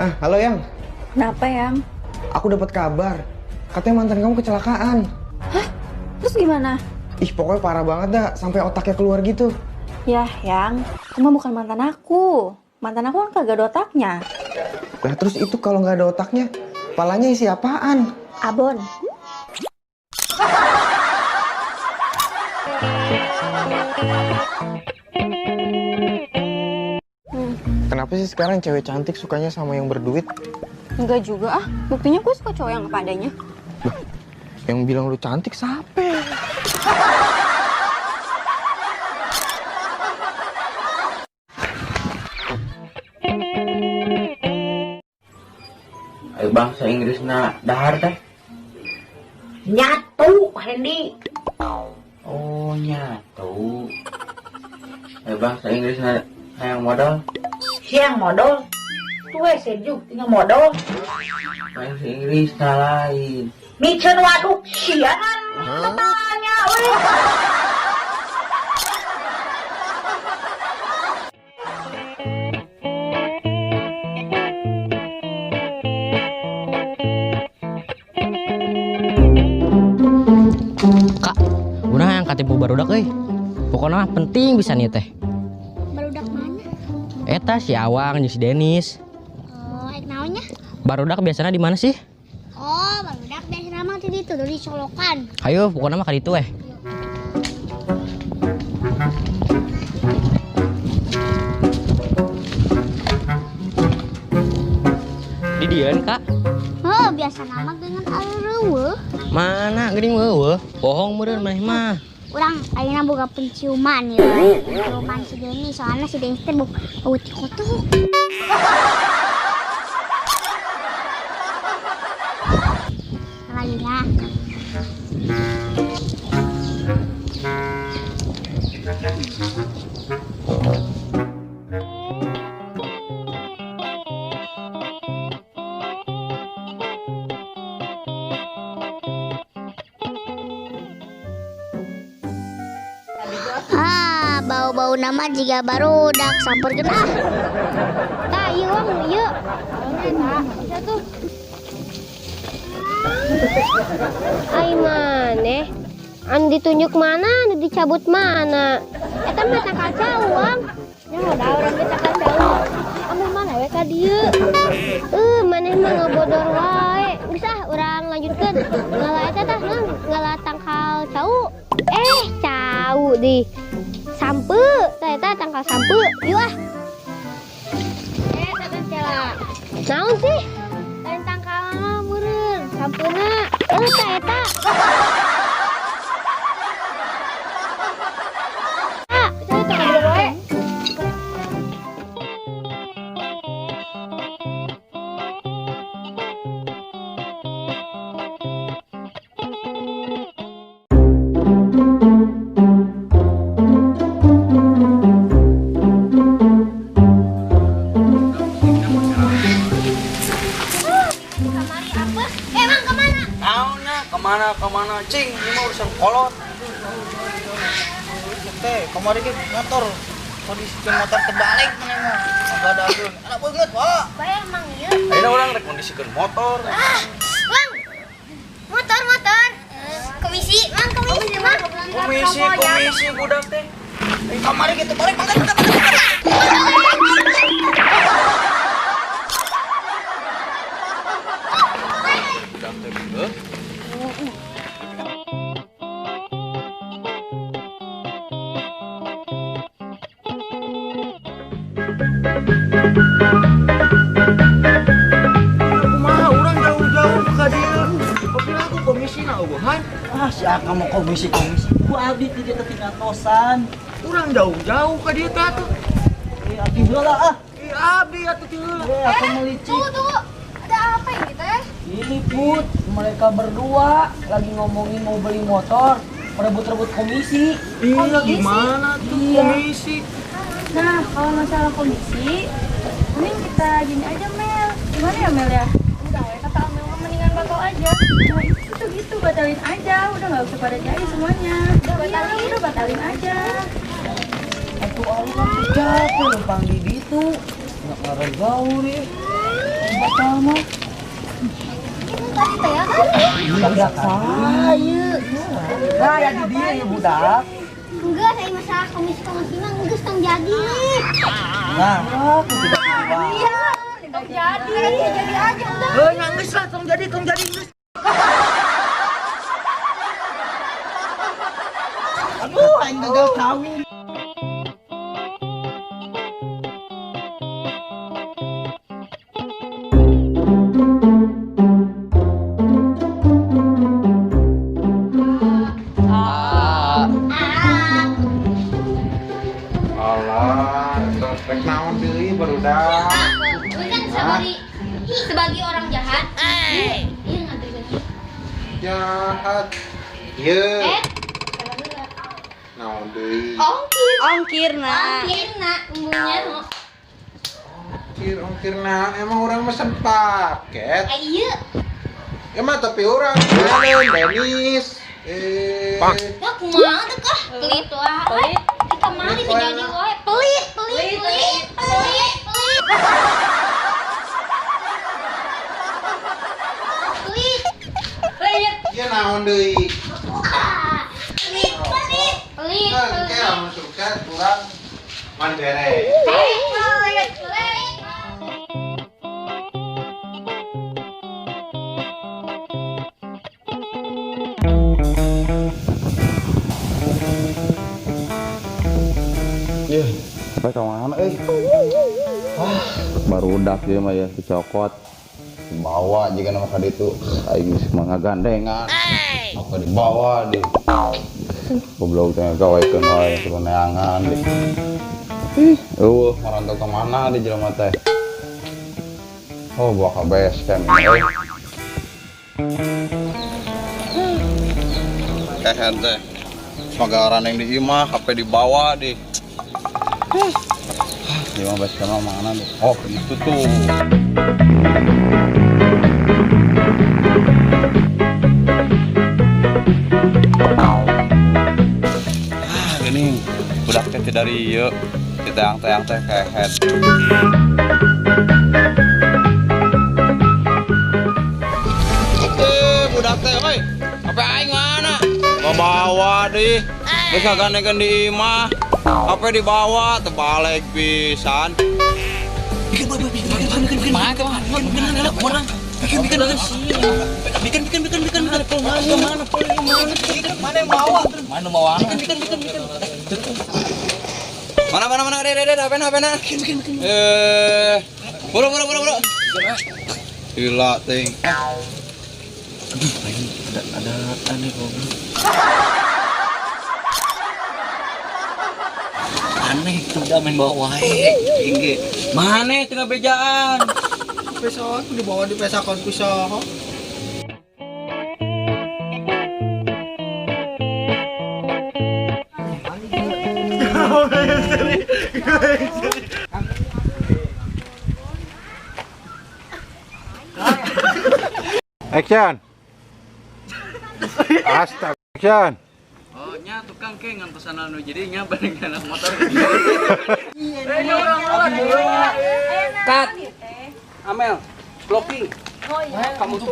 Ah, halo Yang. Kenapa Yang? Aku dapat kabar, katanya mantan kamu kecelakaan. Hah? Terus gimana? Ih, pokoknya parah banget dah, sampai otaknya keluar gitu. Yah, Yang, cuma bukan mantan aku. Mantan aku kan kagak ada otaknya. Nah, terus itu kalau nggak ada otaknya, palanya isi apaan? Abon. Kenapa sih sekarang cewek cantik sukanya sama yang berduit? Enggak juga ah, buktinya gue suka cowok yang apa adanya. Lah, yang bilang lu cantik siapa? Ayo bahasa Inggris na dahar teh. Nyatu, Hendy. Oh, nyatu. Ayo bahasa Inggris na hayang modal. Siang modal. Tuh sejuk tinggal modal. Bahasa Inggris na lain. Micen waduk siangan tanya euy. Kak, guna yang katipu barudak euy. Pokoknya mah penting bisa nih teh. Barudak mana? Eta si Awang jeung si Denis. Oh, ek naonnya? Barudak biasanya di mana sih? Oh, barudak biasana mah di ditu di Solokan. Ayo, pokoknya mah ka ditu eh. Di dieun, Kak. Heuh, biasana mah dengan areueuh. Mana geuning eueuh? Bohong meureun maneh mah. Urang ayeuna boga penciuman ya. Penciuman si Deni, soalnya si Deni teh bau tikotok. Lagi ya. Ah, bau-bau nama jika barudak sampurkeun ah. Tah, ieu wang ieu. Ai maneh, anu ditunjuk mana, anu dicabut mana? Eta mah tangkal cau, Wang. Nya udah urang ge tangkal cau. Ameh mana we ka dieu? Maneh mah ngabodor wae. Geus ah, urang lanjutkeun. Ngala eta tah naon? Ngala tangkal cau. Cau di sampe, tah eta tangkal sampe. Yuk ah. Tah cela. Naon sih? Lain tangkalna meureun, sampeuna. Tah eta. Ah, itu tangkal wae. Kamari apa? Emang kemana? Naon kemana kemana cing, ini mah urusan kolot. Teh, kemarin ge motor kondisi motor terbalik mana mah. Agak anak banget, Pak. Bae emang ieu. Ayeuna urang rek kondisikeun motor. Ah, Wang. Motor, motor. Komisi, Mang, komisi, Mang. Komisi, komisi budak teh. Kamari ge terbalik, banget, banget, banget. Budak teh bener. Kumaha urang jauh-jauh ka dieu. Tapi aku komisi na eueuhan. Ah, si Akang mau komisi-komisi. Ku abdi ti dieu tinggal tosan. Urang jauh-jauh ka dieu teh atuh. Eh, abdi heula ah. Ih, abdi atuh ti heula. Eh, aku melicik. Tunggu, tunggu. Ada apa ini teh? Ini Put, mereka berdua lagi ngomongin mau beli motor, merebut-rebut komisi. Iya, gimana tuh Iya. komisi? Nah, kalau masalah komisi, mending kita gini aja, Mel. Gimana ya, Mel ya? Udah, we, kata Amel mah mendingan batal aja. Nah, itu gitu, batalin aja. Udah nggak usah pada jadi semuanya. Udah batalin, udah batalin aja. Atuh Allah sejak lempang di ditu. Nggak ngarang jauh deh. Batal mah. Tadi teh ya kan? Budak saya. Nah, ya di dia ya budak. Enggak, saya masalah komisi-komisi mah geus tong jadi. Nah, aku tidak berubah. Iya, tong jadi. Jadi aja udah. Heuh, nya geus lah tong jadi geus. Aduh, aing gagal kawin. Alah, rek naon deui barudak. Kan sebagai orang jahat. Iya nganterkeun. Jahat. Ieu. Naon deui? Ongkir. Ongkirna. Ongkirna umumnya. Ongkir naon? Emang orang mesen paket? Iya. Emang tapi orang Denis. Ya kumaha teh kah? Pelit wae. Kita mah jadi wae. Pelit, pelit, pelit, pelit, pelit. Pelit. Pelit. Ieu naon deui? Pelit, pelit, pelit. Engke lamun sukses urang mandere. Pelit, pelit, pelit. Yeh, sampai ke mana euy? Ah, barudak ieu mah ya dicokot. Dibawa jika nama ka ditu. Aing geus mah ngagandengan. Apa dibawa di. Goblok teh gawekeun wae kudu neangan di. Ih, eueuh marantau ka mana di jelema teh. Oh, bawa ka base camp euy. Kehed teh. Magaran yang di imah, HP dibawa di. Di mana base camp mana tuh? Oh, itu tuh. Ah, gini. Budak teh dari ieu, diteang-teang teh kehed. Budak teh euy. HP aing mana? Bawa deh. Geus ngagandengeun di imah. HP dibawa terbalik pisan. Mana yang bawa? Mana bawa? Bikin. Mana deh HP na. Bikin. Buru. Gila ting. Aduh, ada aneh goblok. Aneh itu udah main bawa wae. Tinggi. Mana tengah bejaan? Besok dibawa di pesakon ku saha. Action. Astaga, action. Oh, nya tukang ke ngantosan anu jadi nya bareng anak motor. Cut. Amel, blocking. Oh iya. Kamu tuh